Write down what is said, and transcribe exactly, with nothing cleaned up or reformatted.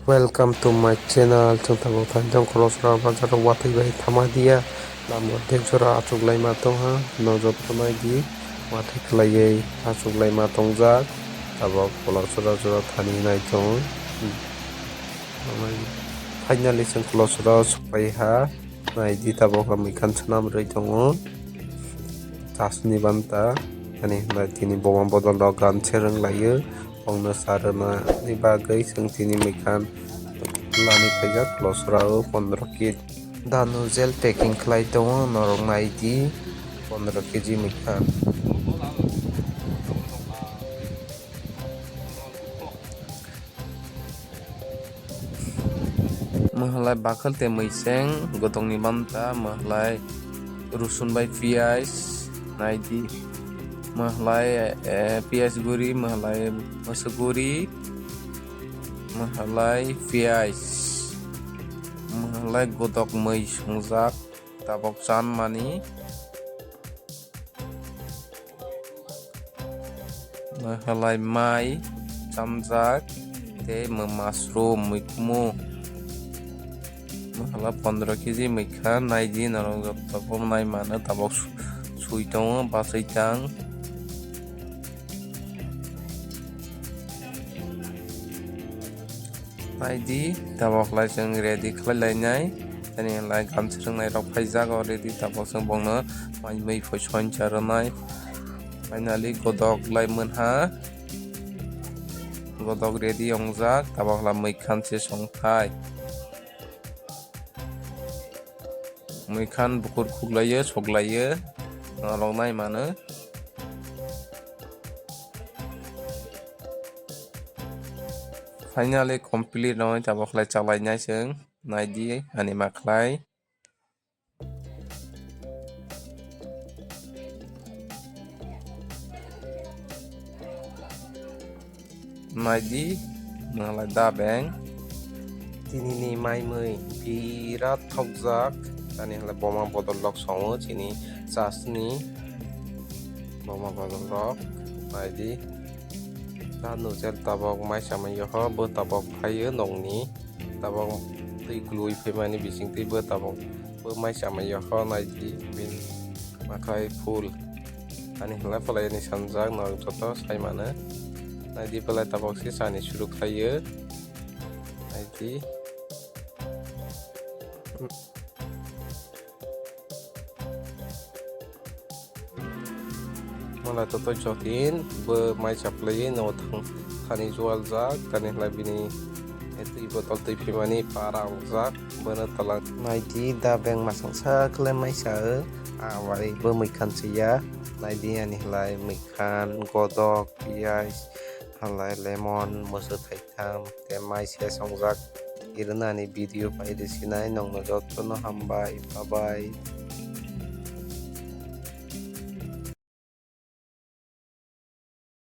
Welcome to my channel. Chwng tabuk thani tong Kolosra bazaro watwi bai thama dia. Lama dek jora achuk laima tongha. No joto nai di watwi khlaiwi achuk laima tongjak. Tabuk Kolosra jora thani nai tongo. Finally chwng Kolosra sokpaiha. Nai di tabuk mikhan swnam rwi tongo. Chasni banta. Ani hwnba tini boma bodol rok gan serwng laio. Bongno sa rwnani bagwi chwng tini mikhan lani khaijak Kolosra o pondro kg. Da nozzle packing khlai tongo norok nai di pondro kg mikhan. Mwhalai bakhal tei mwiseng godokni banta, mwhalai rusun bai piyaj nai di, mwhalai, eh, piyaj guri, mwhalai mwswk guri, mwhalai piyaj, mwhalai godok mwi songjak tabok chan mani. Mwhalai mai chamjak tei mw-, mushroom, mwikumu. Mwhala pondro kg mwikha, nai di norok joto phuru nai mano, tabok su-, sui tongo, bachai tang. Nai di, tabok lai chwng ready khlai lainai. Tini lai gan swrwng nai rok phaijak already, tabok chwng bongno mai mui phoi soincha rwnai. Finally, godok lai mwnha. Godok ready wngjak, tabok lai mui khan se songthai. Mui khan bukur khuklaio, soklaio, norok nai mano. Finally complete rwnai tabok lai chalai nai chwng, nai di ani makhlai. Nai di, mwhalai da beng. Tini ni mai mui birat thokjak, tani hwnle boma bodol rok songo chini chasni boma bodol rok, nai di. Da nozzle tabok mai samai yoho, bo tabok phaio nokni. Tabok twi klui phaimani bisingtwi bo tabok bo mai chamai yokho nai di bini makhai full. Ani hwnlai phalai ani sanjak norok joto sai mano. Nai di belai tabok se chani suru khlaiyo. Nai di. Mala to toi jotin bo mai chaplai no thang thani jual jak tani hwnlai bini twi botol twi phimani para wngjak bono twlang. Nai di da beng masang sa khlai mai sa o, a bai bo mui khan si ya. Nai di ani hwnlai mui khan, godok, piyaj, hwnlai lemon, mwswk thaitham tei mai se songjak. Irwna ani video pai rw sinai, nokno jotono hambai, bye bye.